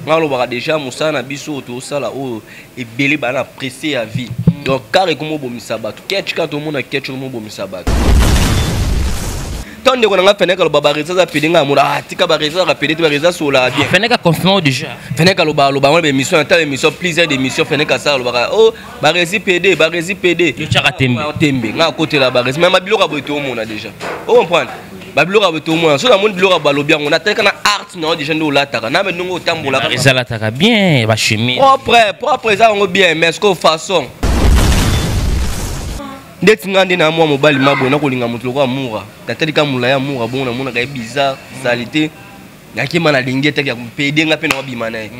Nga alobaka déjà mosala na biso oyo tozosala oyo, ebele baa na pressé ya vie. Donc car ekoma obomisa bato ketch, kaka tomona ketch ekoma obomisa bato. Ntango ndeko na nga Feneke aloba bareza aza pédé, nga amona, ah, tika, bareza azaka pédé te, bareza asolaka bien. Feneke aconfirme déjà. Feneke aloba, aloba wana baémission, ata émission, plusieurs d'émission, Feneke asala, alobaka o barezi pédé, barezi pédé. Yo tiaka tembe. Tembe, nga akotela barezi me mabiloko ya boye toomona déjà, ocomprendre? Babiloko ya boye toomona. So namoni biloko ya balobi yango, natalika na art na yo déjà nde olataka na me ndenge otambolaka. Ezalataka bien, bachemise. Propre, propre, eza yango bien, mais ce que façon ndeti nga nde na mwa mobali maboye, nakolinga moto lokola Mura, natalika molai ya Mura bongo, namonaka ye bizarre, sali te, nakema nalingi etaki ya pédé, nga mpe na wabima na ye.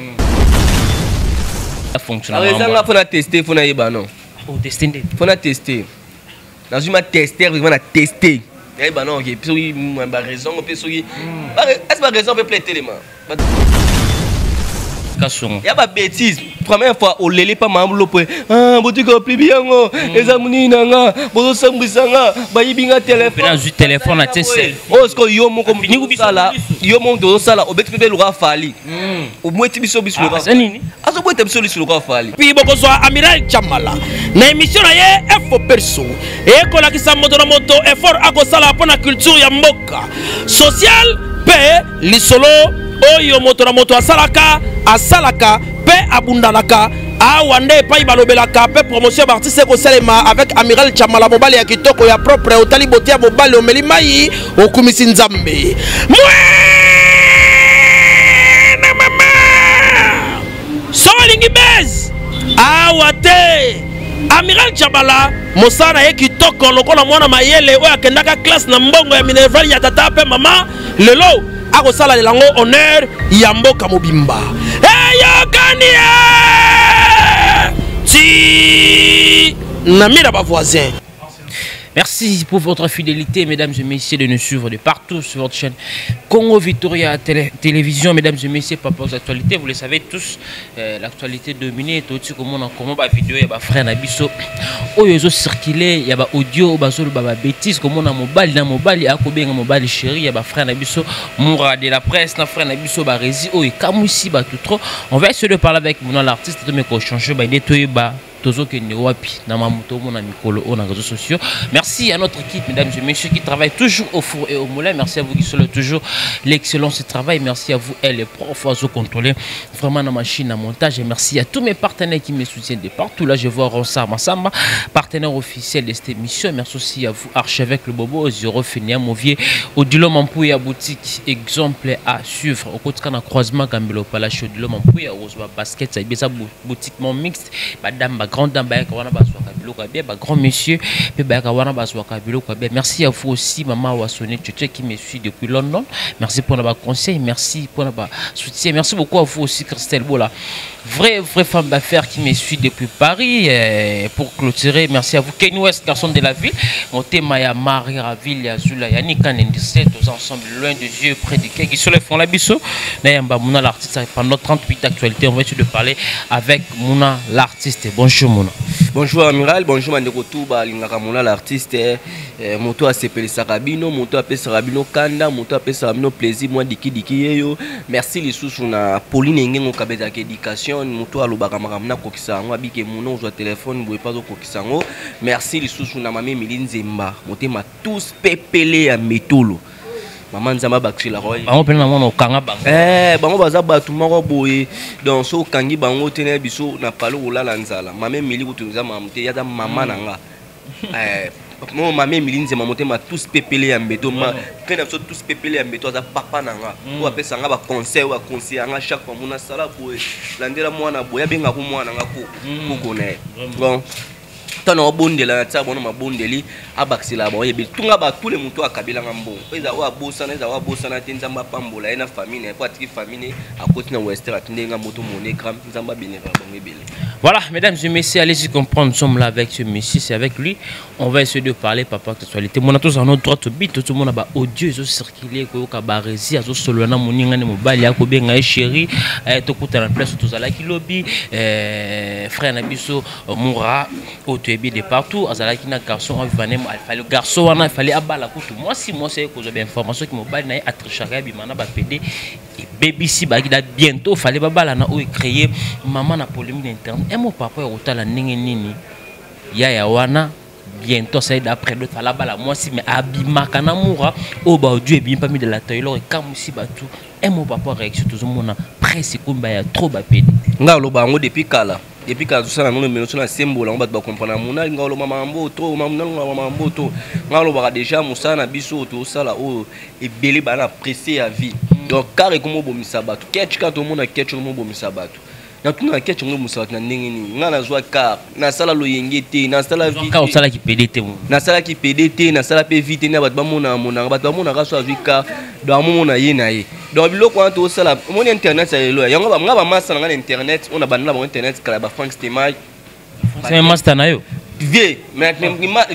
Eza nga fo na teste, fo nayeba non. Oteste nde? Fo na teste, nazwi ma tester vraiment, na teste, nayeba non. Ok, soki baraison mpe, soki ese baraison mpe ple etelema. Kasongo. Ya babêtise, première fois oleli pa mama Lopo, botika plibi yango, eza monini na nga, bozosambwisa nga, bayibi nga telefone. Azwi telefone, atie selfie. Oyo sikoyo yo moko osala, yo moko tozosala, obeti mpe luka Fally, omweti biso biso. Aza nini? Azobweta biso lisu lokola Fally. Mpi bokozwa Amiral Chamala na émission na ye Efo Perso, ekolakisa moto na moto effort akosala mpo na culture ya mboka, social mpe lisolo oyo moto na moto asalaka, asalaka mpe abundanaka. Awa nde epai balobelaka mpe promotion ya baartiste ekosalema avec Amiral Chamala, mobali ya kitoko, ya propre. Otali bote ya mobali, omeli mai, okumisi Nzambe. Mwana mama, so olingi base awa te, Amiral Chabala, mosala na ye kitoko lokola mwana mayele oyo akendaka classe na mbongo ya minerval ya tata mpe mama. Lelo akosalela yango honneur ya mboka mobimba. Eyokani ye ti na mira bavoisin. Merci pour votre fidélité, mesdames et messieurs, de nous suivre de partout sur votre chaîne Congo Victoria Télévision. Mesdames et messieurs, par rapport aux actualités, vous le savez tous, l'actualité dominée, tout ce comme on a comment ba vidéo, il y a ba frère na biso, oyo ezo circuler, il y a ba audio, ba zolo ba bêtise, comme on a mobile, na mobile, ya ko benga mobile chéri, il y a ba frère na biso, Moura de la presse, na frère na biso, ba rési, oyo kamusi ba tout trop. On va essayer de parler avec mon l'artiste, mais qu'on change, ba idée, ba tozokende wapi na mamoto omona mikolo oyo na réseaux sociaux. Merci à notre équipe, mesdames et messieurs, qui travaillent toujours au four et au moulin. Merci à vous qui sont toujours l'excellence du travail. Merci à vous, elle est prof à contrôler vraiment la machine à montage. Et merci à tous mes partenaires qui me soutiennent de partout. Là, je vois Ronsard Massamba, partenaire officiel de cette émission. Merci aussi à vous, archevêque le Bobo Zéro Fenia Movier, Odilo Mampouya boutique, exemple à suivre au côté na croisement Gambelo Palacio, Odilo Mampouya Roswa basket, ça ça boutique mon mixte, badame, ba grande dame bayaka wana, bazwaka biloko ya bien, ba grand monsieur mpe bayaka wana, bazwaka biloko ya bien. Merci à vous aussi, mama Wasone Tchetche, qui me suit depuis London. Merci pour ba conseil, merci pour ba soutien. Merci beaucoup à vous aussi, Christelle Bola, vraie, vraie femme d'affaires qui me suit depuis Paris. Pour clôturer, merci à vous, Ken West, garçon de la ville, Motema ya Marie Raville ya Zula Yannick Kanendise, tous ensemble, loin des yeux, près du quai, qui sur les fonds la biso Nayamba Mouna l'artiste. Pendant 38 actualités, on va essayer de parler avec Mouna l'artiste. Bonjour Mouna. Bonjour Amiral, bonjour bandeko tout balingaka Mouna l'artiste, moto asepelisaka bino, moto apesaka bino kanda, moto apesaka bino plaisir, mwa dikidiki yeyo. Merci lisusu na Pauline Ngengo kabezaka éducation, moto alobaka makambo nakokisa yango, abike Mouna ozwa telefone boye mpe azokokisa yango. Merci lisusu na mama Emili Nzemba, motema tous pepele ya metolo. Mama, Nzambe abakiselaka oyo. Bango mpena namona okanga bango. Bango baza bato moko boye, donc so okangi bango te na biso na palo kolala nzala. Mama Emili kutu eza mama te, yaza mama na nga. Mo mama Emili Nzema, motema tous pepele ya mbeto, mpe na biso tous pepele ya mbeto, aza papa na nga oyo apesa nga baconseil, oyo aconseille nga chaque fois: mona, sala boye, landela mwana boye, abengaka mwana nga koko, koko na ye. Bon, ntango obondela na tia bona mabondeli, abakisela bango ebele. Tunga batule moto akabelanga mbongo, eza oyo abosana, eza oyo abosana te. Nzambe apambola ye na famille na ye, po atiki famille ne, akoti na western, atindeli nga moto monogramme. Nzambe abeneka bango ebele. Voilà, mesdames et messieurs, allez-y comprendre, nous sommes là avec ce monsieur, c'est avec lui, on va essayer de parler papa actualité. Mon tous en notre droite bit, tout le monde a audio, ils ont circulé, ko ka barezi, azo solo na moninga ne mobali ako benga ye chéri, to kuta na place tozalaki lobi, frère na biso Moura, otoyebi de partout, azalaki na garçon avivane, il fallait garçon wana, il fallait abala kutu. Moi si moi c'est ko bien information ki mobali na ye atrichaka bima na ba PD. Babebisi bayaki da bientôt fallait babalana oyo créer mama na polémique na internet. Emo papa ya kotala ndenge nini yaya wana bientôt asali d'après d'autres fala bala mwasi mais abimaka na mura oyo baaudio ebimi pami de la taylor ekamwisi bato. Emo papa réaction tozomona presse ekomi baya trop bapede. Nga oloba yango depuis kala, depuis kala tosala yango meno so na sembola yango bato bacomprendre mona nga oloba mambo to mamona mambo to nga olobaka déjà mosala na biso oyo tosala oyo ebele baa na pressé ya vie. Donc car ekomi obomisa bato ketch kaka tomona ketch okomi obomisa bato natuna ketch yango ebomisa bato na ndenge nini. Nga nazwa car nasala loyenge te, nasala vie te. Osalaki pede te. Nasalaki pede te, nasala mpe vie te na bato bamonaka monaka bato bamonaka so azwi car donc amomona ye na ye. Donc biloko wana tosala omoni internet ya lelo yango nga bamasa na nga na internet oyo na banda na bango internet kala ba Frank Stemay. Master na yo. Vie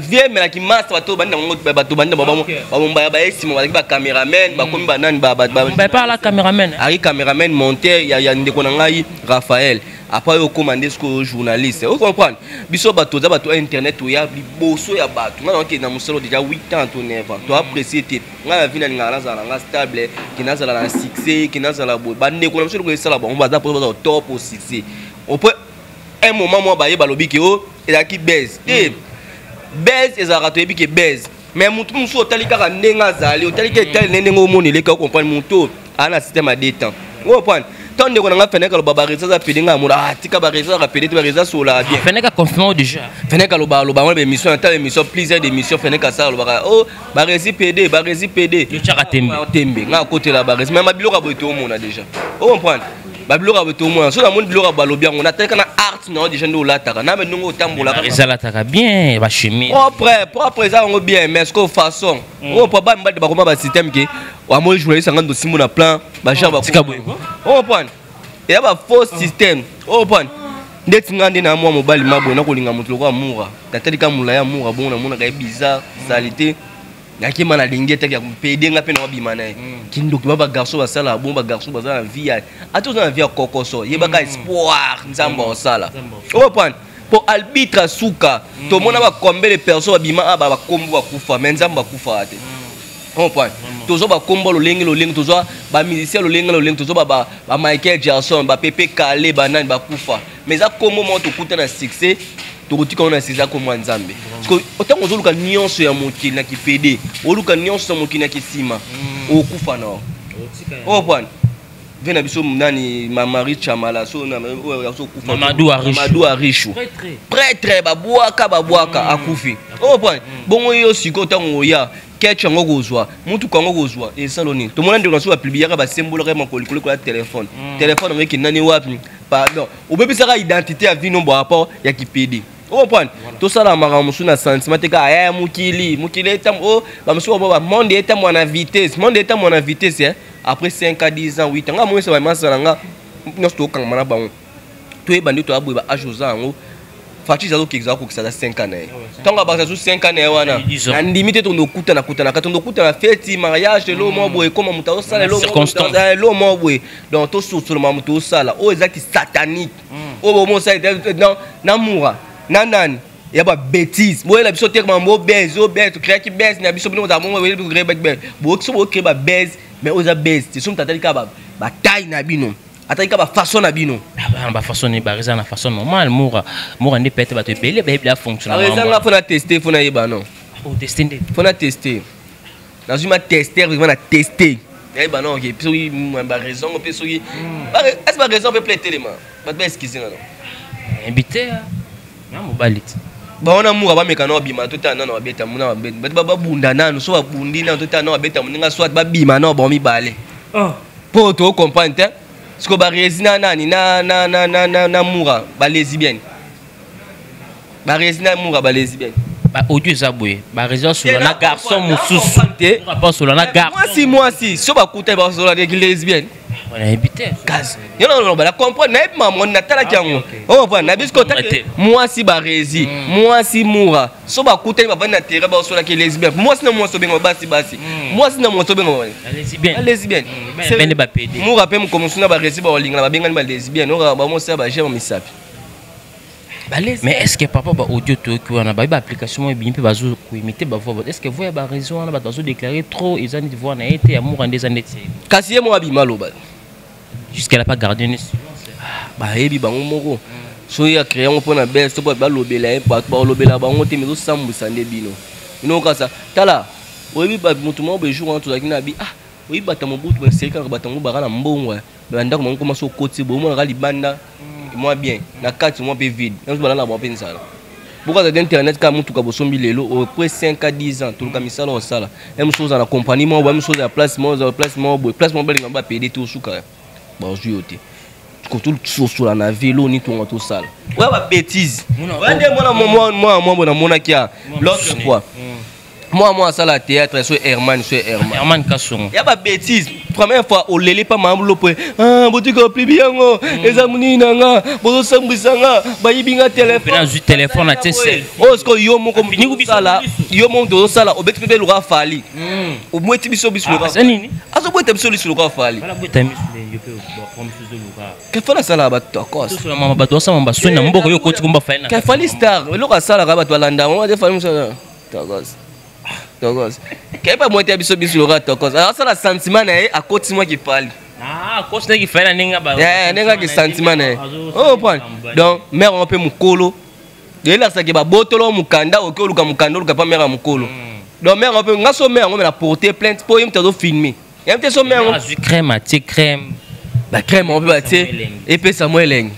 vie melaki master bato banda bango bato banda bamombaya baesima bazalaki bacameraman bakomi banani. Par cameraman. Ari cameraman monteur ya ndeko na ngai Raphaël. Après oyo okóma nde sikoyo journaliste ocomprendre biso bato oza bato ya internet oya liboso ya bato. Ngai nakokende na mosala déjà 8 ans to 9 ans toapprécie te. Ngai na vie nalingaka nazala nanga stable ke nazala na succès ke nazala boye. Bandeko na biso eloko esala bango baza mpo baza top au succès opo un moment mwa baye balobi ke o ezalaki base te. Base ezalaka toyebi ke base mais motu mosusu otali kaka ndenge azali otali ke etali nde ndenge omona eleka ocomprendre motu aa na système ya deux temps ocomprendre. Ntango ndeko na nga Feneke aloba baresa aza pede, nga amona ah tika baresa azaka pede te, baresa asolaka bien. Feneke aconfirme déjà. Feneke aloba aloba wana baémission ata émission plusieurs d'émission Feneke asala alobaka oh baresi pede, baresi pede. Yotyaka tembe. Tembe nga akotela baresi mais mabiloko ya boye toomona déjà ocomprendre babiloko ya boye toomona. So namoni biloko ya balobi yango natalika na art na yo déjà nde olataka na me ndenge otambolaka. Ezalataka bien bachemise. Propre propre eza yango bien mais ce que façon oyo po ba mibali bakoma basystème ke amoni journaliste anga ndosimbo na plan bagenre. Tika boye. Ocomprendre eya bafaux système ocomprendre ndeti nga nde na mwa mobali maboye nakolinga moto lokola mura natali ka molai ya mura bongo namonaka ye bizarre salité nakema nalingi etaki ya pede nga mpe na wabima na ye kindoki ba bagarçon basalaka bongo bagarçon baza na vie ya ata oza na vie ya kokoso yebaka espoir nzambe osala ocomprendre po arbitre asuka tomona bacombien de personnes babima a bakombo bakufa mais nzambe bakufaka te comprendre. Tozwa bakombo lolenge lolenge, tozwa bamusicien lolenge lolenge, tozwa ba Michael Jackson, bapepe Kale, banani bakufa mais eza kombo moko tokuta na succès tokotika ngo na succès eza kombo ya nzambe. Parce que ntango ozoluka nyonso ya mokili na kipede oluka nyonso ya mokili na kisima okufa na ocomprendre ve na biso nani Marie Chamala so azokufa. Mamadou Arishu. Mamadou Arishu prêtre babwaka babwaka akufi ocomprendre. Bongo yo sikoyo ntango oya ketch yango kozwa mutuka yango kozwa esalo nini tomona ndeko na so bapubliaka basembolaka makolo likolo ya telefone telefone yango ekendani wapi. Pardon obebisaka identité ya vino bo rapport ya kipede ocomprendre. Tosala makambo mosusu na sentiment te kaka aya mokili mokili etambo o bamosusu ba monde etambola na vitesse monde etambola na vitesse après 5 à 10 ans 8 ans nga moyesa bamasa na nga nyonso tokokangama na bango toyeba nde toya boye ba age oza yango Fatshi azokekisa akokisa ata 5 ans na ye ntango abakisa su 5 ans na ye wana nandimi te tondo okutana kutanaka tondo okutana feti mariage elo moko boye ekoma moto azosala elo moko boye. Donc tososoloma moto osala oyo ezaki satanique oyo bomosala na mura na nani ya babêtise boyela biso te mambo base oyo base tocréaki base na biso bino kozala bongo créer base boyoki so bocréer babase mais oyo eza base te so moto atali kaka bataille na bino atali kaka bafaçon na bino. Bafaçon ne eza na façon normale mura mura nde peut-être bato ebele bayebi la fonctionnement. Ezanga fo na teste fo nayeba non. Oteste nde. Fo na teste nazwi ma tester vraiment na teste nayeba non ok soki baraison mpe soki est baraison mpe ple etelema bato baexcuse nga non. Yebi te na mobali te. Bango na mura bameka na babima totala nano babeta muna bato babunda nano so babundi nano totala nano babeta moninga soit babima nano bango mibale mpo tocomprendre te siko baresi na nani na mura balesbienne baresi na mura balesbienne. Baaudio eza boye baresi asola na garçon mosusu te. Basola na garçon. Mwasi mwasi so bakuta basola te lesbienne. Nayebi te. Kasi yo na comprendre nayebi mamo natalaki yango ocomprendre na biso kotaki mwasi baresi mwasi mura so bakutani bavandi na terrain basolaki lesbienne mwasi na mwasi obenga basi basi mwasi na mwasi obenga lesbienne. Bene bapede. Mura mpe moko mosusu na baresi baolingana babengani balesbienne oyo bamosala bagere misapi. Mais est ce que papa baaudio toyoki wana bayebi baapplication moko ebimi mpe bazokoimite bavoix est ce que voix ya baraison wana bato bazodéclare trop eza neti voix na ye te ya mura nde eza neti? Kasi ye moko abima aloba. Jusqu'à la pas garder une silence. Bayebi bango moko. Soki acréé yango mpona bese to bato balobela ye, bato balobela bango te, mais ezosambwisa nde bino. Bino kasa tala, oyebi motu moko boye, jour wana tozalaki na bi, ah, oyebi bato ya Mobutu baseli kaka, bato yango baka na mbongo bandako bango, koma so okoti boye, omonaka libanda mwa bien, na kati mwa mpe vide, nyonso balala bango mpe nzala. Bokaza te internet kaka motuka bosombi lelo, après 5 à 10 ans toluka misala osala ye mosusu, oza na compagnie moko boye, mosusu oza place moko, oza place moko boye, place moko balinga bapede te, osuka bazwi yo te. Tososola na velo ni tonga tosala oya babêtises oya nde mwana mwana mwa boye namonaki ya l'autre fois, mwa mwa asala théâtre, so Herman, so Herman. Herman Kasongo. Ya babêtises, première fois oleli pa mama lopo, botika oplibi yango, eza monini na nga, bozosambwisa nga, bayibi nga telefone. Azwi telefone, atie selfie. Oyo sikoyo yo moko osala, yo moko moto ozosala, obeti mpe luka Fally, omweti biso biso. Nini? Azobweta biso liso luka Fally. Kefali asalaka bato. Bato basala basoni na mboka, yo okoti komba Fally. Kefali star, eloko asalaka bato balanda yango te. Fally mosala tokos tokos, keyeba mwete ya biso biso loka tokos, asala sentiment na ye, akoti mwa kifali. Ndenge aki sentiment na ye, oprendre. Donc mare yango mpe mokolo elakisaki babotolo mokanda, oke oluka mokanda, oluka mpa mare ya mokolo. Donc mare yango mpe nga so mare yango me na porter plainte mpo ye moto azofilme ye te. So mare yango azwi crème, atie crème. Bacrème yango mpe batie, epesa mwa elengi.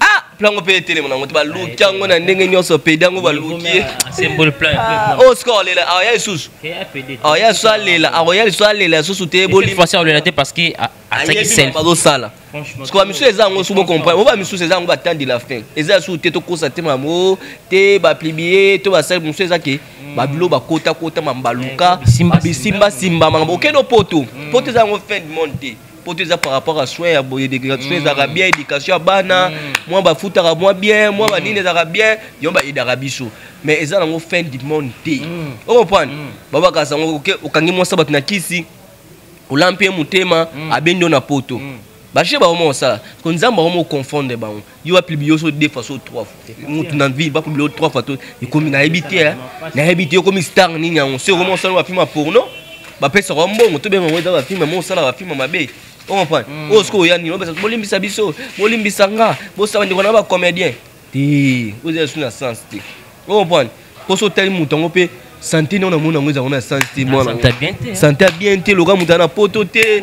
Ah, plango mpe etelema nango te, baluki yango na ndenge nyonso, pede yango baluki. Oyo sikoyo alela, aya lisusu, aya lisusu, alela, akoya lisusu, alela lisusu te. Olela te parce que ayebi bazosala. Sikoyo bamisusu eza yango so bocomprendre, o bamisusu eza yango batandi la fin, eza lisusu te, tokosa te mamo te, bapublier to basali mosusu, eza ke babilo bakotakota mambaluka, bisimbasimba makambo. Okende poto, poto eza yango fin du monde te. Poto eza par rapport à soin ya boye, soin ezalaka bien, éducation ya bana mwa bafutaka mwa bien, mwa banini ezalaka bien, yango baaidaka biso, mais eza nango fin du monde te. Ocomprendre, babakasa yango, okangi mwasa bato na kisi, olampi ye motema, abendi yo na poto, baje bango moko osala ko Nzambe bango moko confondre bango. Yo bapublier yo so deux fois, so trois fois, motu na vie bapublier yo trois fois to ekomi nayebi te, nayebi te okomi star nini yango. So ekomi osala bafilm ya porno, bapesaka mbongo, tobenga yango eza bafilm mo osala bafilm mabe. Ocomprendre, oyo sikoyo oya nini? Opesa bolimbisa biso, bolimbisa nga, bosala ndeko na bacomédien te, oyo eza su na sens te. Ocomprendre, mposo otali moto yango mpe santé nde namoni yango ezango na sens te, mwana santé ya bien te, loka moto aza na poto te.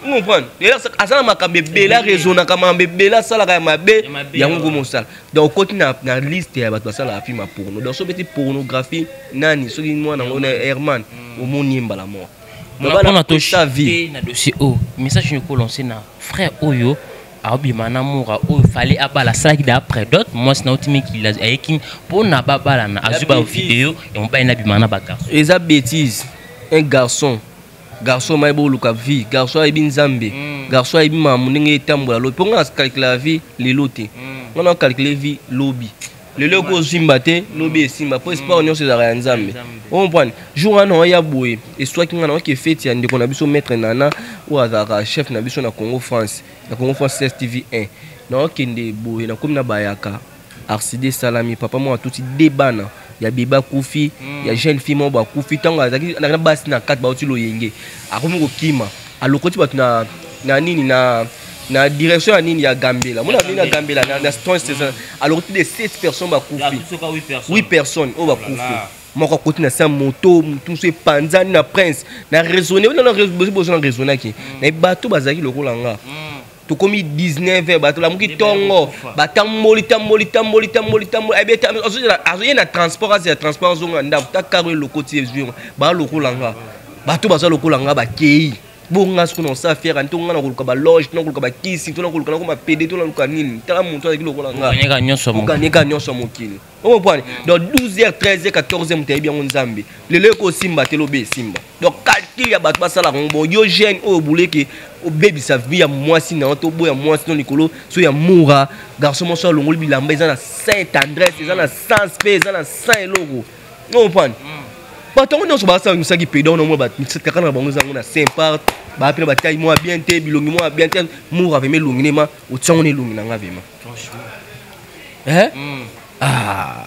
Comprendre, aza na makambo ebele, araisonnaka makambo ebele, asalaka ya mabe yango komosala. Donc okoti na liste ya bato basalaka film ya porno. Donc so obeti pornographie nani, soki mwana yango na Herman, omoni ye mbala moko. Mpona toshite na dossier oyo, message nini okolance na frère oyo aobima na mura oyo Fally abala, asalaki da après dot, mwasi na oti mikili, ayeki mpona babalana, azwi bavideo ya mobali nabima na bagarçon? Eza bêtise. Un garçon, garçon mayebi oluka vie, garçon ayebi Nzambe, garçon ayebi makambo ndenge etambola lobi. Mpo nga na calcule la vie lelo te, nga na calcule vie lobi. Lelo eko osimba te, lobi esimba, mpo espoir nyonso ezalaka ya Nzambe. Ocomprendre, jour wana oya boye, eswaki nga na oke feti ya ndeko na biso maître Nana oyo azalaka chef na biso na Congo France, na Congo France tv 1. Naokende boye, nakomi na bayaka, accident esalami, papa moko atuti de bana ya bebe akufi, ya jeune fille moko bakufi. Ntango azalaki na basi na kati, bauti loyenge, akomi kokima, alokoti bato na nini, na direction ya nini ya Gambela, mona nini ya Gambela, na stone station, alokoti de 7 personnes bakufi, 8 personnes oyo bakufi. Moko akoti na sa moto, motu mosusu epanzani na Prince. Na raisonne bozo, na raisonnaki na bato bazalaki lokola nga. Tokomi 19 heures, bato lamuki ntongo, batamboli tamboli tamboli tamboli tamboli, azoye na transport, azela transport, azonga ndako, ta karo elokoti ezwi baa lokola nga, bato baza lokola nga bakei bonga. Soki na osala fiere to nga na koluka baloge, to na koluka bakisi, to na koluka nakoma pede, to na luka nini, tala moto azalaki lokola nga, okanieka nyonso ya mokili. Ocomprendre, donc 12 heures, 13 heures, 14 heures, moto ayebi yango Nzambe. Lelo ekosimba te, lobi esimba. Donc calcul ya bato basalaka yango bon. Yo jeune oyo obuleke obebisa vie ya mwasi na yo, to boya mwasi no likolo so ya mura garçon moso alongoli bilamba, eza na saint tendresse, eza na sens mpe eza na sans eloko. Ocomprendre, bato yango nyonso basala pede wana, mwa kaka na bango ezango na saint part, baa mpe na batai mwa bien te, bilongi mwa bien te. Mura vraiment elongi nema otiango na elongi na nga vraiment. Ah,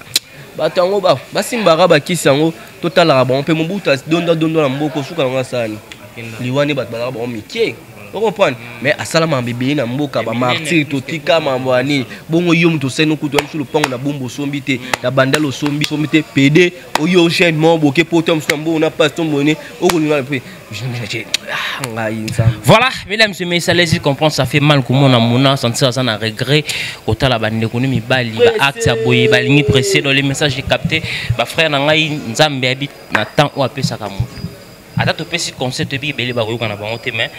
bato yango basimbaka bakisi yango, totalaka bango mpe. Mobutu adonda dondo na mboka, osuka yango asani liwa nde bato bazalaka bango mike. Ocomprendre? Mais asala makambo ebele na mboka, bamartyr, totika makambo ya nini. Bongo yo moto osali nokutu ya mosu lopango na bombo osombi te, na bandala osombi sombi te, pede oyo jeune moko boke poto ya mosu na mbongo na pasi tombone okolinga mpe ngai Nzambe. Voilà, mesdames et messieurs, allez-y comprendre, ça fait mal comment on a mon sentir ça na regret kotala bandeko ni mibali ba acte ya boye balingi pressé dans les messages j'ai capté ba frère na ngai Nzambe abi na temps oyo apesaka moto. Ata topesi conseil, toyebi ebele bakoyoka na bango te, mais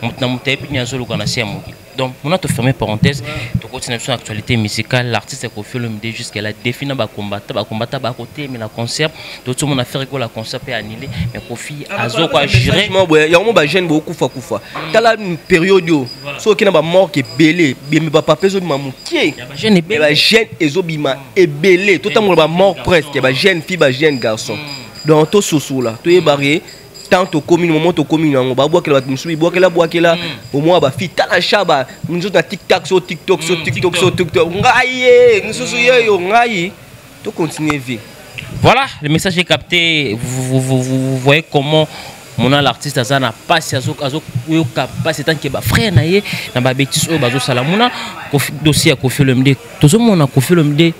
moto na moto ayebi nini azoluka na se ya mokili. Donc mona, toferme parenthèse, tokoti na biso na actualité musicale. L'artiste Koffi Olomide jusqu'à la défi na bacombattants, bacombattants bakotemela concert. Tozomona Ferre Gola, concert mpe annulé, mais Koffi azoko agiré. Yango mo bajeune bokufa kufa. Tala période oyo, soki okei na bamorke ebele, bembe bapapa ezobima mokie. Bajeune ebele. Bajeune ezobima ebele, totambola bamort presque, bajeune fille, bajeune garçon. Donc tososola, toyebaka tant tokomi moment tokomi nango, babwakela bato mosusu, bibwakela bwakela omoi bafi. Tala shaba mosusu na tiktak, so TikTok, so TikTok, so TikTok, ngai ye mosusu yeyo ngai tocontinue vie. Voilà, le message est capté. Vous voyez comment mon l'artiste aza na pasi, azo azo yoka pasi tant que ba frère na ye na ba bêtises oyo bazo sala. Mona dossier ya Koffi Olomide, tozomona Koffi Olomide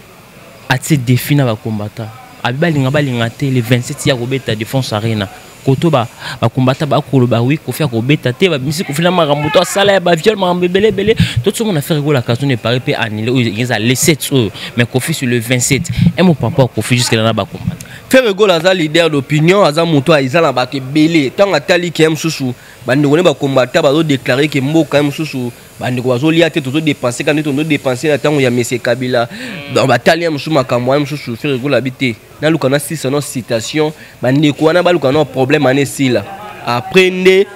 atie défi na ba combattant abi balinga balinga te, le 27 ya kobeta Défense Arena. Koto ba bacombattants bakoloba oui, Koffi akobeta te, babimisi Koffi na makambo to asala ya baviol, makambo ebele ebele. Tozomona Ferre Gola Kazo ne paraît mpe annulé oyo eza le 7 oyo, mais Koffi sur le 27 un mot par rapport à Koffi jusque là na bacombattants. Ferre Gola aza leader d'opinion, aza moto eza na bato ebele. Ntango atali ke ye mosusu bandeko ne bacombattants bazodéclarer ke mboka ye mosusu bandeko bazolia te, tozodépenser kaka nde tozodépenser na ntango ya Mese Kabila. Donc batali ye mosusu makambo wana mosusu, Ferre Gola abi te, naluka na sisa no citation, bandeko wana baluka no problème wana esila. Après nde,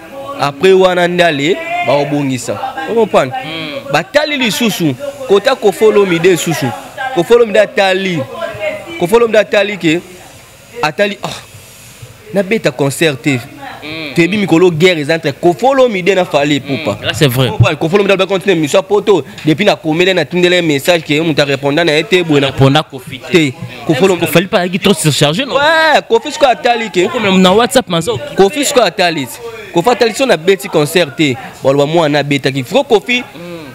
après wana nde ale baobongisa, ocomprendre? Batali lisusu kota Koffi Olomide lisusu, Koffi Olomide atali, Koffi Olomide atali ke atali, oh, nabeta concert te. Toyebi mikolo guerre eza entre Koffi Olomide na Fally Ipupa. Là, c'est vrai. Koffi Olomide aloba continue émission poto depuis nakomele, natindele message ke moto arépondant na ye te boye na Ponda Koffi te. Koffi Olomide Fally pas trop surchargé, non? Ouais, Koffi sikoyo atali ke Comme na WhatsApp manzo. Koffi sikoyo atali ti, Koffi atali so nabeti concert te, baloba mwana abetaki fro. Koffi,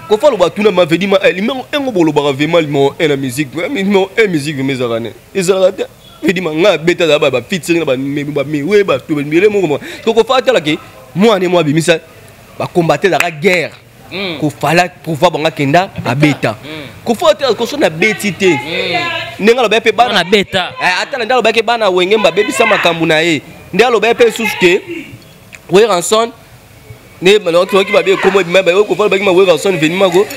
Koffi aloba tuna mavedi ma numéro 1, bolobaka vraiment numéro 1 na musique, numéro 1 musique vraiment ezalaka ne ezalaka te. Vedima ngai abeta azala bafeaturing na bamewe bato ebele moko. So Koffi atalaki mwana ye mo abimisa bacombattants, ezalaka guerre, kofala pouvoir bango akenda abeta. Koffi atala koso na beti te ndenge alobaki mpe bana Na beta. Atala nde alobaki bana Wenge babebisa makambo na ye, nde alobaki mpe lisusu ke Werrason nde toki babe ekomo ebima baye. Koffi alobaki ma Werrason veni mako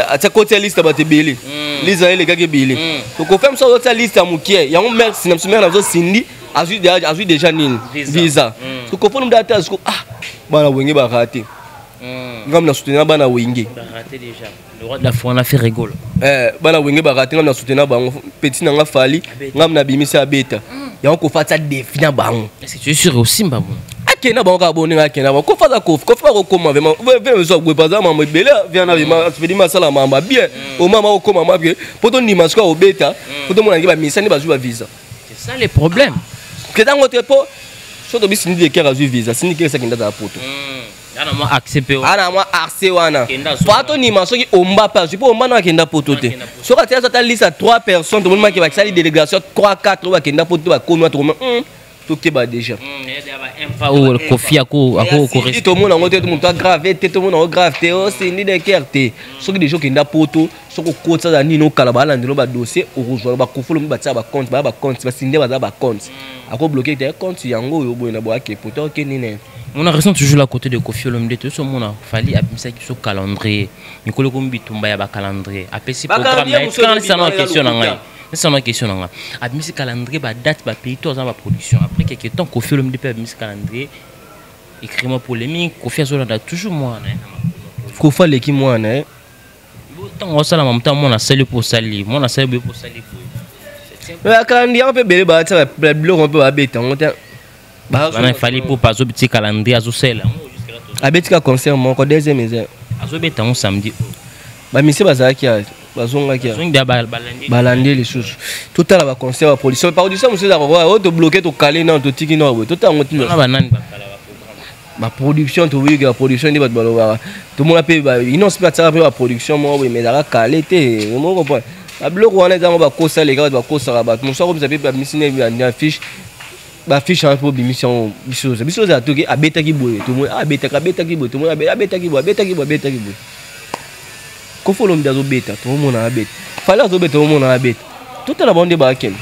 atia kotia liste ya bato ebele, liste na ye elekaki ebele. So Koffi mosu azotia liste ya mokie yango, merci na biso mare na biso Cindy azwi déjà nini? Visa. Visa. So Koffi Olomide ata siko, ah, bana Wenge barate, ngam na soutenir bana Wenge. Raté déjà. Le roi de la forêt, on a fait rigolo. Bana Wenge barate, ngam na soutenir bango, petit na nga Fally, ngam na bimisi abeta yango. Koffi atia défi na bango. Est-ce que tu es sûr aussi, Mbabou? Akenda bango kaka boninga, akenda bango. Koffi aza Koffi, Koffi akokoma vraiment viens boye paza mambo ebele viana vraiment asala mambo bien omama okoma ma ke po tondima sikoyo akobeta, po tomona nge bamisa nde bazwi bavisa. C'est ça le problème. Ketango te, po so tobi Cindy Le Cœur azwi visa, Cindy Cœur esakenda azala poto. Yana mwa accès pe. Ana mwa accès wana. Kenda po atondima soki omba mpe azwi, mpo omba no akenda poto te. Akenda poto. Soki atia ata liste ya 3 personnes, tomoni maki bakisali délégation 3 4 oyo bakenda poto te, bakomi wana, tokoma tokeba déjà. Pas où Koffi ako ko Cindy tomona yango te, moto agrave te, tomona yango grave te. O Cindy Le Cœur te, soki déjà okenda poto, soki okotisa za nini, okala balandelo badossier, okozwa bakofolo mi batia bacompte, baya bacompte, basinde baza bacompte, akobloquer te compte yango oyo boye na boye ake poto oke nini. On a raison toujours à côté de Koffi Olomide. Tout ce monde Fally abimisaki so calendrier. Mikolo komi bitumba ya ba calendrier. Apesi programme na Mosusu ye. C'est ebima na question na ya ngai. lokuta. C'est na question na ngai. Abimisi calendrier, ba date, ba pays to ba production. Après quelque temps, Koffi Olomide pe abimisi calendrier. Écrit-moi polémique, Koffi azolanda toujours moi na. Koffi aleki mwana eh. Ntango osala mamuta, mwana asali po osali, mwana asali boye po osali boye. Akalandi yango mpe ebele batia biloko mpe babeta yango te. Wana Fally po azobetia calendrier, azosala yango. Abetika concert moko, deuxième eza. Azobeta yango samedi. Bamisie bazalaki ya bazongaki ya Azongi balandi. Balandi lisusu. Totala baconcert, baproduction, production mosusu ezaka oyo tobloquer, tokale nano, totiki nano boye, totala yango wana tina. Banani bakala baprogramme? Baproduction, toyoki baproduction nde bato balobaka. Tomona mpe Innoss mpe atiaka mpe baproduction moko boye, mais ezalaka kale te. Omo comprendre, babiloko wana ezango bakosa leka, bato bakosaka. Bato mosu akomisa mpe bamisi na fiche, bafiche wana mpo obimisi yango. Biso ozala toki abetaki boye, tomoni abetaki, abetaki boye, tomoni abetaki boye, abetaki boye, abetaki boye. Koffi Olomide azobeta, tomomona abeta. Fally azobeta, tomomona abeta. Totala bango nde bakende.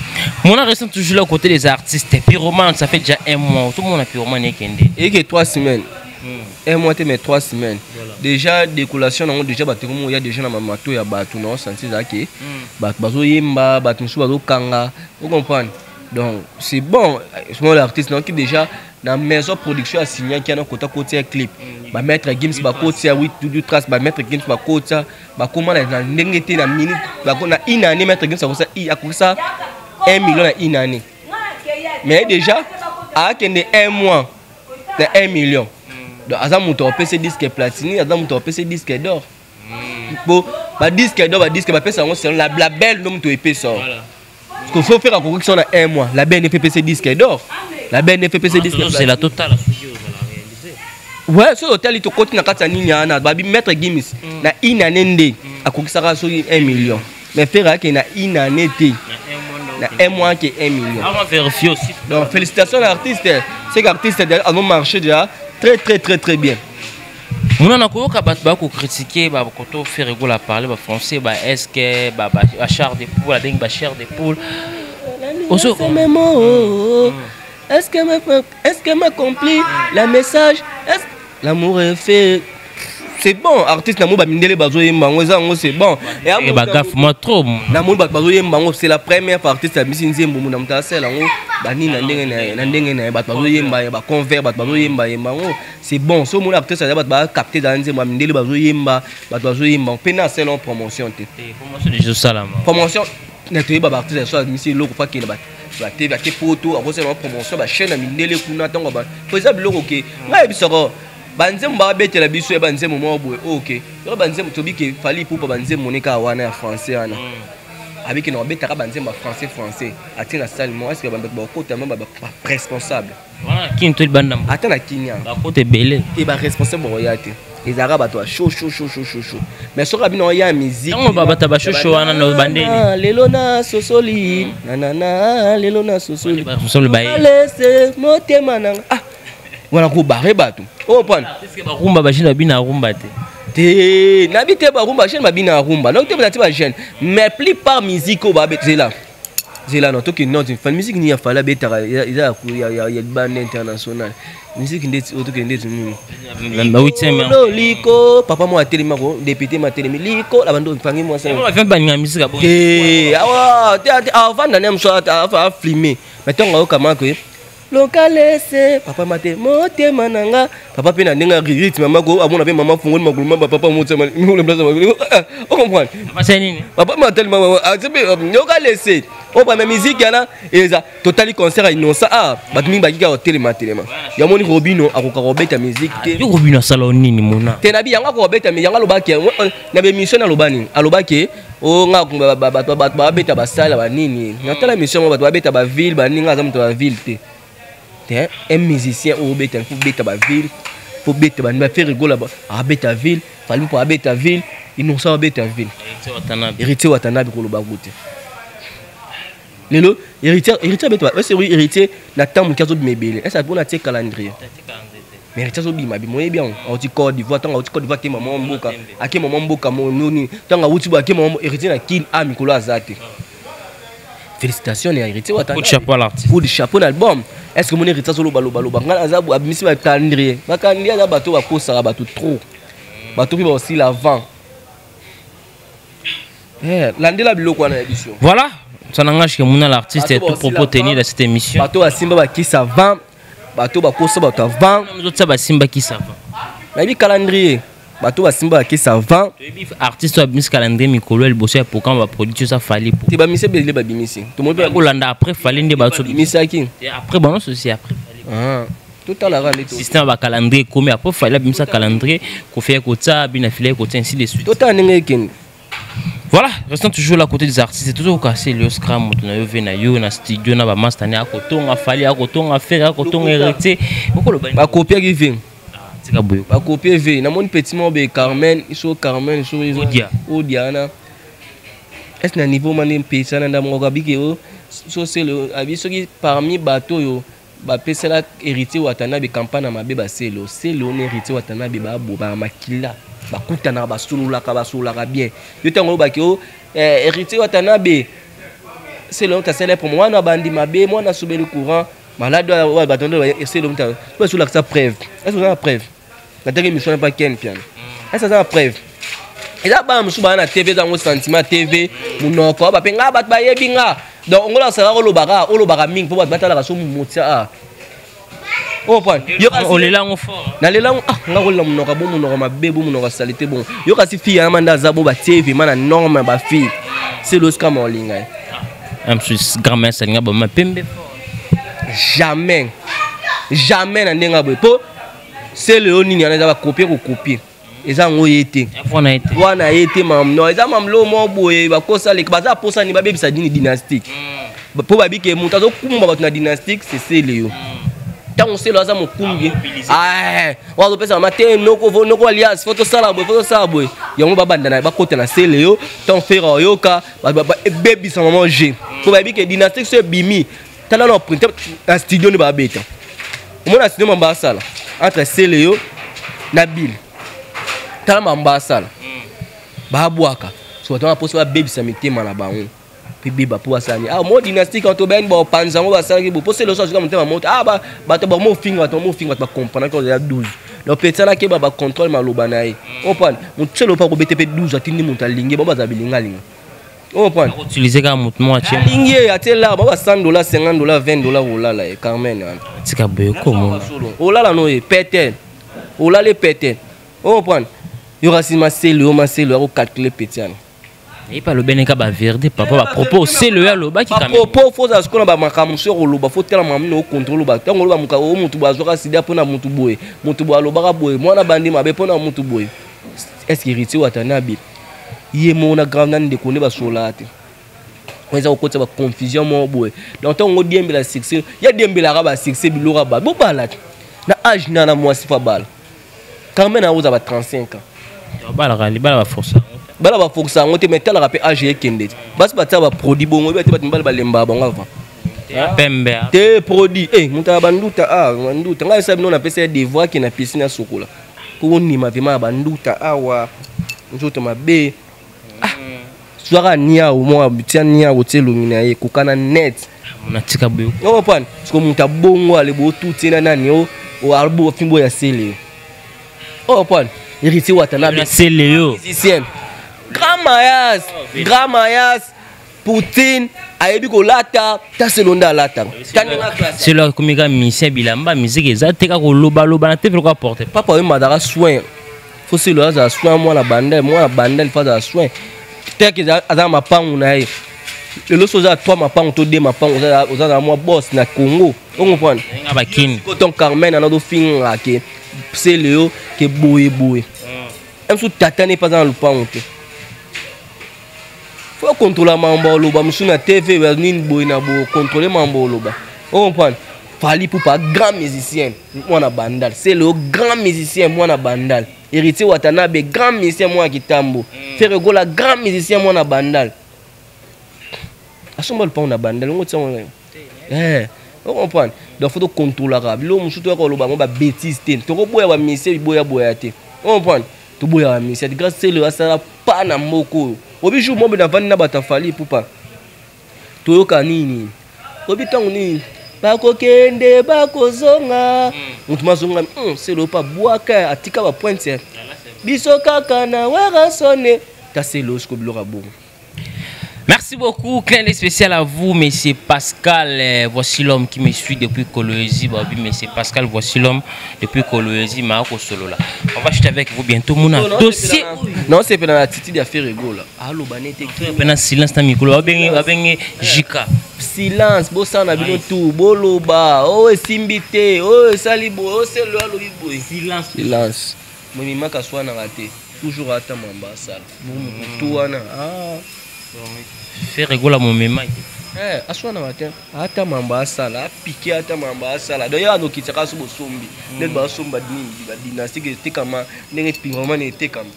Mon reste toujours là côté des artistes. Pyromane, ça fait déjà un mois. Tout le monde a Pyromane ekende. Eke 3 semaines, un mois te, mais 3 semaines. Voilà. Déjà décollation nango, déjà bato komo ya déjà na mamato ya bato na osanti ezalaki bato bazoyemba, bato mosusu bazokanga, ocomprendre. Donc c'est bon, moi l'artiste naoki déjà na maison production asignaki yana kota kotia clip, bamaître Gims bakotia 8 trace, bamaître Gims bakotia, bakóma na ndenge te na minute na une année. Maître Gims akokisa 1 million na une année, mais déjà akende un mois na 1 million. Donc aza moto apesi disque platine, aza moto apesi disque d'or, po badisque d'or, badisque bapesa yango selon label ndo moto epesa. Parce qu'il faut faire akokokisa na un mois, label ne fait disque d'or, label ne fait disque. C'est la totale. Ouais, soki otali, tokoti na kati ya nini wana, babi Maître Gims na une année nde akokisaka soki 1 million, mais Ferre ake na une année te, na un mois ke 1 million. On va vérifier aussi. Donc félicitations à l'artiste, c'est qu'artiste a marché déjà très très très très bien. Mona na koyoka bato bakocritiquer bakoto Ferre Gola parler bafrançais, ba est ce que bachair de poule, abengi bachair de poule. Est-ce que m'a compris la message? Est-ce l'amour est fait? C'est bon, artiste namoni bamindele bazoyemba yango, eza yango, c'est bon. Bagaffe moi trop. Namoni bato bazoyemba yango, c'est la première fois artiste abimisi nzembo na moto asala yango banini na ndenge na ye, na ndenge na ye. Bato bazoyemba baconvert, bato bazoyemba yemba yango, c'est bon. So omoni artiste aza, bato bacapte, ezala nzembo ya mindele bazoyemba, bato bazoyemba mpe na asala promotion te. Promotion na toyeba baartiste so abimisi eloko, fa kende bate bate poto, akosala promotion, bachaîne ya mindele kuna. Ntango po eza biloko ke ngai yebisaka, banzembo babetela biso ya banzembo moko boye oyo ke yoko banzembo tobi ke Fally Ipupa, banzembo ne kaka wana ya français wana, abiki na babetaka banzembo ya français français, atie na salle moko, est-ce bato bakota? Ma baresponsable Kini to libanda. Ata na Kini. Bakota ebele. Te, baresponsable bakoya te, ezalaka bato ya chaud chaud chaud chaud chaud chaud. Mais soki abino oya musique Ntango bato ba chaud chaud wana na bandeni. Lelo na sosoli nanana, lelo na sosoli Lese motema nanga, ah wana kobare bato opana. Barumba, bajeune babina arumba te. Te, nabi te, barumba, jeune babina arumba, donc te bati bajeune, mais plupart musique oyo babetela zela no tokende noti fan musique nini afali abetaka, eza ya libanda international musique ndeti oyo tokende ndeti nini liko papa mo atelemi ako député mo atelemi liko la bando fangi mwasi Te. Awa te, avanda ne mosu afilme, mais ntongo ayokama ke lokalese papa mate motema na nga papa mpe na ndenge ya rythme mako amona mpe mama fungoli makolo ma papa motema, ocomprendre? Papa matelema yokalese oyo bama musique wana eza totali concert ya Innocent. Ah, bato mingi bakika kotelema telema, yamoni Robino akoka kobeta musique te. Robino asala nini mona? Te, nabi yango akobeta yango, alobaki na bémission, aloba nini? Alobaki o nga bato babeta basala banini, natala émission mo, bato babeta baville banini, nga aza moto ya baville te. Te, un musicien oyo obeta, faut beta baville, faut beta banini. BaFerre Gola abeta ville, Fally mpo abeta ville, Innocent abeta ville, Héritier Watanabe koloba ku te. Lelo Héritier abeta ese, Héritier na ntango moke azobima ebele, ese mpona atie calendrier, mais Héritier azobima bima, oyebi yango, auti Côte d'Ivoire. Ntango auti Côte d'Ivoire, ake mama mboka, ake mama mboka noni, ntango awuti boye, ake mama. Héritier na Kine a mikolo aza te. Félicitations na Héritier. Coup de chapeau à l'artiste. Coup de chapeau na album. Est ce que moni Héritier azoloba loba loba, ngai aza abimisi bacalendrier, bacalendrier aza bato bakosaka bato trop, bato mpe baosila avant. Landela biloko wana ya biso. Voilà, ça n'engage que Mouna l'artiste et tout propos tenu dans cette émission. Bato basimba bakisa avant, bato bakosa bato avant. Nous basimba kisa avant. Nayebi calendrier, bato basimba bakisa avant. Toyebi artiste oyo abimisi calendrier mikolo ya liboso ya programme baproduit eza Fally. Te, bamisi ebele, babimisi. Tomoni kolanda après Fally nde bato Babimisaki. Après bango aussi, après Fally. Totalaka nde. Système ya bacalendrier ekomi après Fally abimisa calendrier, Koffi ya kotia, bina file ya kotia, ainsi de suite. Totala ndenge ekende. Voilà, restons toujours là côté des artistes. C'est toujours cassé le scram, na yo ve na yo na studio na ba master ne akotonga Fally, akotonga Ferre, akotonga Héritier. Bakopiaki ve. Tika boye. Bakopie ve namoni petit moko boye Carmen, so Carmen so Odia. Odia wana est na niveau mane mpesa na ndambo moko abiki o so selo abi soki parmi bato oyo bapesela Héritier Watanabe campagne na mabe, baselo selo na Héritier Watanabe babo bamakila, bakutanaka, basololaka, basololaka bien. Yo ntango olobaki o Héritier Watanabe selo moto asala promo wana, bandi mabe, mwana asobeli courant malade oyo bato nde selo moto basolakisa preuve. Est ce oza na preuve? Nataki émission na pa Ken Piano, est ce aza na preuve? Eza bana mosusu baa na TV, eza yango sentiment TV, monoko bape nga bato bayebi nga. Donc ongola asalaka, olobaka, olobaka mingi mpo bato batalaka so motia a Olela yango fort. Nalela yango. Ah, nga kolela monoko bo monoko mabe, bo monoko asali te. Bon, yo kasi fille yana manda aza bo batie vraiment na norme ya bafille, selo osika ma olinga ye. Mosusu grand-mère asalinga bama pembe fort. Jamais, jamais na ndenge ya boye, mpo selo yo nini wana eza bakopie, kokopie eza yango ye te. Wana ye te. Wana ye te. Mam no eza mamlo moko boye bakosaleka, baza posani babebisa nini dynastique, mpo babike moto azokumba bato na dynastique, c'est sele yo. Ntango selo aza mokumbi oyo azopesa mama te, noko, noko alias, fo tosala boye, fo tosala boye, yango babanda na bakota na sele yo. Ntango Ferre oyoka ebebisa mama g, mpo bayebi ke dynastique so ebimi, tala na print na studio nde babeta, omona studio mamba asala entre sele yo na bile, tala mamba asala, babwaka so bato wana mposo babebisa mitema na bango mpe beba mpo basala nini. Ah, mo dynastique anto bayani baopanza yango, basalaki bo mpo sele oso azuka motema moto. Ah, bato bamofinga, bato bamofinga, bato bacomprendre ozala 12. Donc petit wana akeba, bacontrôle maloba na ye. Opane moto sele opa kobete mpe 12, atindi moto alingi bango, bazala bilingalinga, opane. Utiliser kaka moto moko atie. Alingi ye, atie lar bango ba $100, $50, $20. Olala ye Carmen wana. Tika boye komo. Olala no ye pete, olala pete, ocomprendre? Yo kasi maselo, yo maselo akocalcule petit wana. Ye mpe alobi neka bavérité, papa, bapropos oselo ye alobaki. Bapropos fo ozala sikoyo na bamakambo mosusu ya koloba, fo tala makambo nini ocontrôle. Oloba ntango oloba o motu boye azwaka sida mpona motu boye, motu boye alobaka boye, mwana bandi mabe mpona motu boye. Est ce que Héritier Watanabe ye moko na grand na ndeko nde basololaka te? Eza kokotisa baconfusion moko boye. Donc ntango ngo diembela succès ya diembelaka basuccès, biloko ya bato bobala te na age na mwasi fo abala quand même aoza ba 35 ans. Balaka libala baforce. Bala baforce yango te, mais talaka mpe age ekende te. Basi batia baproduit bongo, oyeba te bato mibale balembaka bango avant. Pembe. Te, produit e moto ya banduta. Ah, banduta ngai esa bino napesa ye devoir ke na piscine asokola po ondima vraiment ya banduta awa nzoto mabe. Ah, zwaka niau moko, tia niau, tia elongi na ye kokana net. Natika boye. Ocomprendre? Siko moto abongo ale botuti na nani o albo fimbo ya sele, ocomprendre? Héritier Watanabe. Sele yo. Musicien grand mayas, grand mayas Poutine ayebi kolata ta selo nde alataka. Selo akomi kaka musicien bilamba, musique eza te, kaka kolobaloba na te, biloko aporte. Papa oyo azalaka soin, fo selo azala soin, mwana bandel, mwana bandel fo azala soin teke aza na mapangu na ye. Lelo so oza 3 mapangu to 2 mapangu, oza na mwa boss na Congo, ocomprendre? Nga bakini. Ton Carmen ana ozofinga ke sele yo ke boye boye, mosusu tata ne mpe aza na lupangu te. Fo contrôle mambo oloba mosusu na TV nini boye na boye, contrôle mambo oloba, ocomprendre? Fally Ipupa grand musicien mwana Bandal, sele grand musicien mwana Bandal, Héritier Watanabe grand musicien mwana Kitambo, Ferre Gola grand musicien mwana Bandal, asomba lupango na Bandal yango tiango, ocomprendre? Donc fo tocontrôlaka biloko mosusu, toyaka koloba yango babêtise te, tokoboya bamisie biboyaboya te, ocomprendre? Toboya bamisie te. Grâce sele asala pa na mboka oyo, obi jour mobe navandi na bato afali Ipupa, toyoka nini, obi ntango nini bakokende bakozonga, moto mazonga sele oyo mpe abwaka, atika bapointe biso kaka na Werrason ta sele oyo siko biloko ya bongo. Merci beaucoup. Clin d'œil spécial à vous, monsieur Pascal. Voici l'homme qui me suit depuis Kolwezi. Babi, monsieur Pascal, voici l'homme depuis Kolwezi. Marco Solola. On va chuter avec vous bientôt. Mon dossier. Non, c'est pas dans l'attitude à Ferre Gola. Allo, banete. Maintenant, silence, na micro. Babenge, Jika. Silence, bosana bino tout. Boloba. Oh, esimbi te. Oh, esali boye. Oh, c'est le alobi boye. Silence. Silence. Momimaka swanaka te. Toujours ata mamba asala. Tout wana. Ah. Ferre Gola momema. Eh, aswanaka te, ata mambo asala apike, ata mambo asala. Donc ye anokitisaka so bosombi ndenge basomba nini, badynastique etekama ndenge pyromane etekama,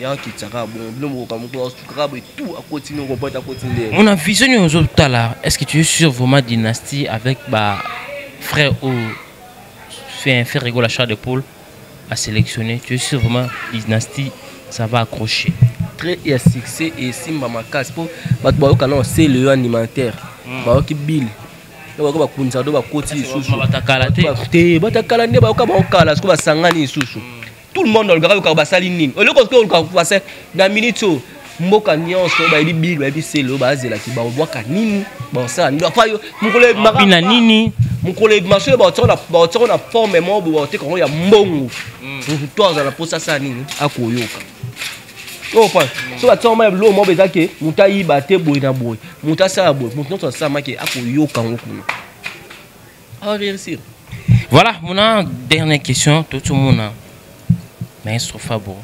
ya akitisaka bongo. Bino bokoka mokolo asukaka boye tout akoti noko po ete akoti ndenge. Mona vision nini ozotala? Est ce que tu es sûr vraiment dynastie avec ba frère oyo fait un Ferre Gola, chair de poule à sélectionner, tu es sûr vraiment dynastie ça va accrocher? Très ya succès esimba makasi, mpo bato bayoka na osele yo animateur, bayoki bile, bayoka bakunza do bakoti lisusu. Batakala te. Te, batakala nde bayoka baokala siko basangani lisusu. Tout le monde olukaka yoka basali nini, eloko soki oluka basa na minute oyo, mboka nyonso bayebi bile, bayebi sele oyo bazelaki, babwaka nini, basala nini. Afa yo mokolo ebimaka bina nini? Mokolo ebima soki baotiako na forme moko boye, baoteka yango ya mbongo, motu to azala mposa asala nini, akoyoka oyo pa so batiako ma ya biloko moko eza ke moto ayiba te boye na boye, moto asala boye, moto nyonso asalamaki akoyoka yango kuna, aréussir. Voilà, mon dernière question, tout le monde, maestro Fabo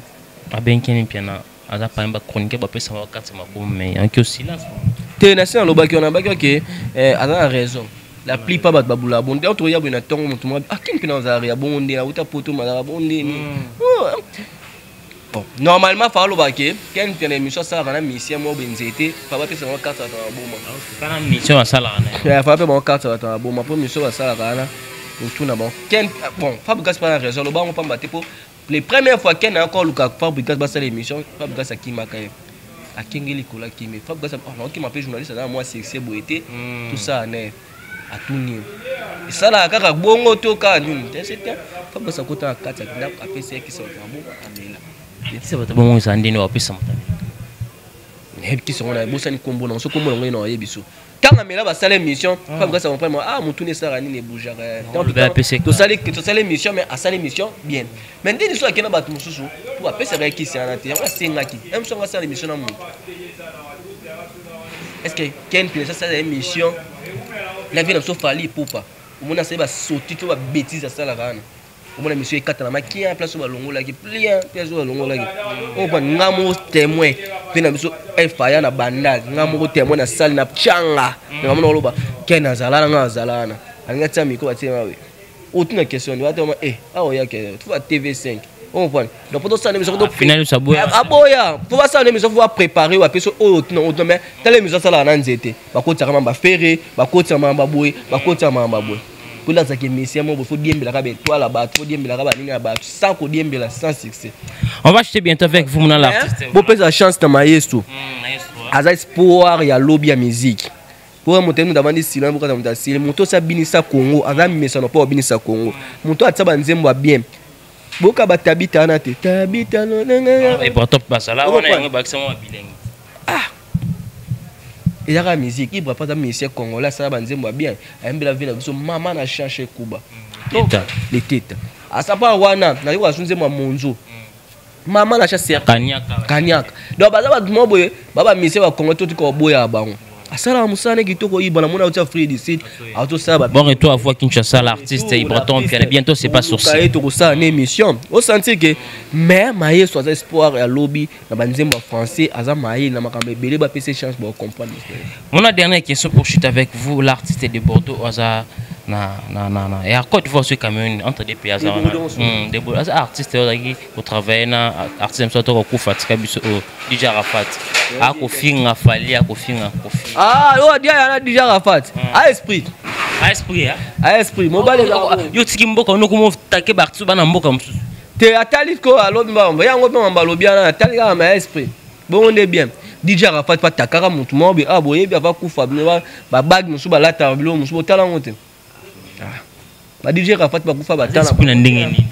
abenkeni mpiana aza parmi bachroniqueur bapesa bakati mabomu, mais yanki au silence. Te, na se nalobaki wana, nalobaki oke aza na raison. La plupart bato babula bongo nde toya boye na ntongo, moto moko akini mpe na ozalaka ya bongo nde auta poto, mazalaka bongo ndeni. Bon, normalement fa alobaka ke ken mpe na émission asalaka na musicien moko boye nzete, fa bapesa bango carte bato na boma. Kana mission asalaka na ye. Fa bape bango carte bato na boma, mpo mission basalaka wana otuna bango ken. Bon, Fabrigas mpa na raison, aloba yango pamba te, mpo les premières fois ken ayaka oluka Fabrigas basala émission, Fabrigas akimaka ye, akenge likolo, akimi. Fabrigas naokima mpe journaliste aza na mwa succès boye te, tosala na ye, atuni ye esalaka kaka bongo to kaka nini te, c'est te. Fabrigas akota na kati ya ndako, apesi ye kisi bato na bongo, amela. Kisa bato bongo eza ndeni wapesa moto? Nayebi kisi yango, nabosani nkombo nango, so nkombo nango ye na oyebi so. Ntango amela, basala émission, Fabrigas acomprendre, ah, motuni esalaka nini, ebougeaka. Tosali émission, mais asali émission bien, mais ndeni so akenda bato mosusu po bapesaka ye kisi wana te. Yango asengaki ye mosu yango asala émission na motu. Est ce que ken mpena asala émission na vie na biso Fally Ipupa? Omoni asali basoti to babétise asalaka wana, omona émission ekata na makia, place oyo balongolaki plien, place oyo balongolaki oyo pa nga moko témoin mpe na biso efaya na bandal, nga moko témoin na sale na tianga na bamona koloba ken azala na nga azala wana, alingi atia micro, batie mawe otuna question ni batema e awa oyake tuba TV5 comprendre. Donc po tosala émission, aboya po basala émission, fo bapréparer, bapesi oyo otuna otuna. Mais tala émission asalaka na nzete, bakotisaka mamba Ferre, bakotisaka mamba boye, bakotisaka mamba boye, po azalaka émission moko fo diembelaka baétoile ya bato, fo diembelaka banini ya bato, sans kodiembela, sans succès. On va acheter bientôt avec vous, mon l'artiste. Bopesa chance na maestro, aza espoir ya lobi ya musique, po moto moto avandi silence, bokata moto asili, moto osi abinisa Congo, aza mesano mpo abinisa Congo, moto atia banzembo ya bien, boka batabita wana te, tabita. Ah, ezaka musique. Ibra mpo aza musicien congolais, asala banzembo ya bien, ayembela vie na biso mama na chanche kuba leteta, asapa wana nayoka asu nzembo ya monzo mama na chasse kaniaka. Donc baza bato moko boye, ba bamusicien bakongo to tika koboya bango, asalaka mosala ne kitoko. Ibra namoni auti Afrique du Sud, autosala. Bon retour à vous à Kinshasa, l'artiste Ibraton Piana. Bientôt c'est pas sorcier. Ye tokosala na émission, osentir ke mais mayeso aza espoir ya lobi na banzembo ya français, aza maye na makambo ebele, bapesa chance, bacomprendre. Mon dernière question pour chuter avec vous, l'artiste de Bordeaux aza na ya Côte d'Ivoire sur Cameroun, entre deux pays, aza wana. Aza artiste ozalaki kotravaille na artiste mosusu atoko kokufa atika biso oyo, DJ Arafat, akofinga Fally, akofinga Kofi. Ah, oyo dia yana DJ Arafat a esprit. A esprit, ah. A esprit mobali. Yo tiki mboka ono komo take baartiste bana mboka mosusu. Te, atali ko alobi mbamba yango mpe mamba alobi wana, atali kaka ma esprit bongo nde bien. DJ Arafat mpe atakaka motu moko boye, ah, boyebi ava kufa bino babage mosusu balataka biloko mosusu, botala yango te. Ba DJ Arafat bakufa batala esprit na ndenge nini?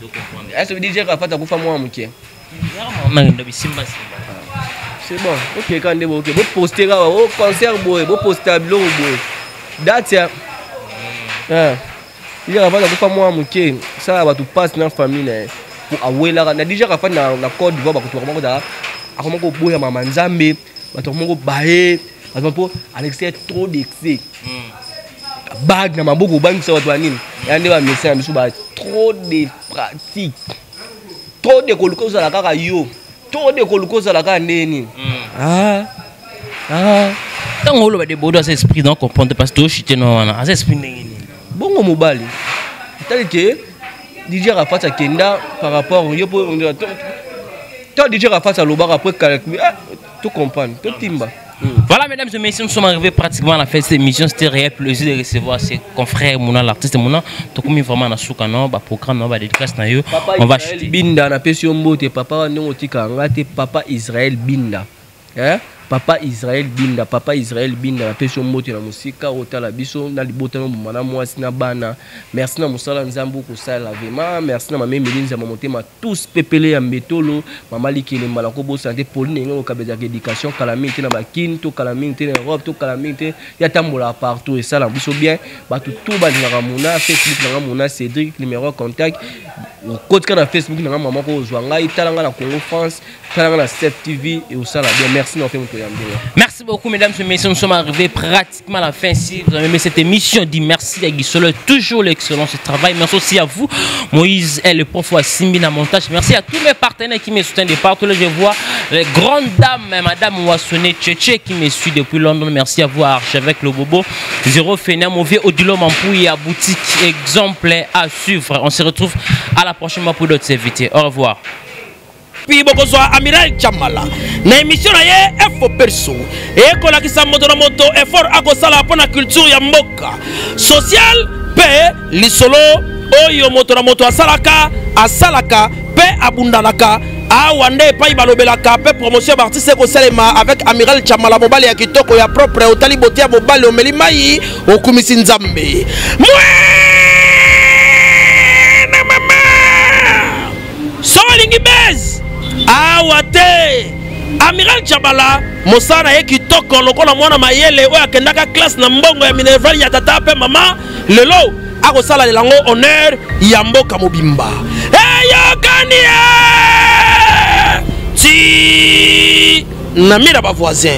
Est DJ Arafat akufa mwana moke. C'est bon, ok, kaka nde boke boposte kaka o concert boye, boposta biloko boye, date ya DJ Arafat akufa mwana moke, sala bato passe na famille na ye po awelaka na DJ Arafat na Côte d'Ivoire, bakoto bakoma kozala, akoma koboya mama Nzambe, bato bakoma kobaye bato mpo alexia trop d'excès, bague na maboko, obangisa bato banini ya nde bamédecin na biso, ba trop de pratique, trop de koluka ozala kaka yo, trop de koluka ozala kaka ndenge nini. Ah, ah. Ntango oloba Debodo aza esprit, donc comprendre parce que toshite no wana aza esprit ndenge nini? Bongo mobali tali ke DJ Rafat akenda par rapport yo po to DJ Rafat alobaka après calcul, ah, to comprendre, totimba. Voilà, mesdames et messieurs, nous sommes arrivés pratiquement à la fin de cette émission. C'était un réel plaisir de recevoir ses confrères, Mouna, l'artiste Mouna. Donc, comme vraiment dans ce canal, bah, programme, bah, dédicace, na yo. Papa On va Israël chuter. Binda, napesi yo mbote papa wana, ndenge otika nga te, papa Israël Binda, eh? Papa Israël Binda, papa Israël Binda, napesi yo mbote na mosika otala biso na libota no boma na mwasi na bana. Merci na mosala Nzambe okosala vraiment. Merci na mama Emili Nzamba motema tous pepele ya mbetolo, mama Likelemba, na kobosana te Pauline ndenge okabezaka éducation kala mingi te na bakini to kala mingi te na Europe to kala mingi te ya tambolaka partout, esala biso bien. Bato tout balingaka Mona, Facebook nanga Mona Cédric, numéro contact okotika na Facebook nanga mama ko ozwa ngai, tala ngai na Congo France, tala ngai na 7 TV et osala bien. Merci na ofe moto ya mbela. Merci beaucoup, mesdames et messieurs. Nous sommes arrivés pratiquement à la fin. Si vous avez aimé cette émission, dites merci à Guy Solo, toujours l'excellence du travail. Merci aussi à vous, Moïse et le prof Simbi na montage. Merci à tous mes partenaires qui me soutiennent de partout. Là, je vois les grandes dames, Madame Wassone Tchétché qui me suit depuis London. Merci à vous, Archevêque Le Bobo, Zéro Fénien, Mauvais Odilo Mampouy à boutique, exemple à suivre. On se retrouve à la prochaine fois pour d'autres invités. Au revoir. Puis bokozwa Amiral Chamala na émission na ye Info Perso ekolakisa moto na moto effort akosala mpo na culture ya mboka, social mpe lisolo oyo moto na moto asalaka asalaka mpe abundanaka. Awa nde epai balobelaka mpe promotion ya baartiste ekosalema avec Amiral Chamala, mobali ya kitoko ya propre, otali bote ya mobali, omeli mai, okumisi Nzambe. Mwana mama so olingi base awa te, Amiral Chabala mosala na ye kitoko lokola mwana mayele oyo akendaka classe na mbongo ya minerval ya tata mpe mama, lelo akosalela yango honneur ya mboka mobimba. Eyokani ye ti na mira bavoisin.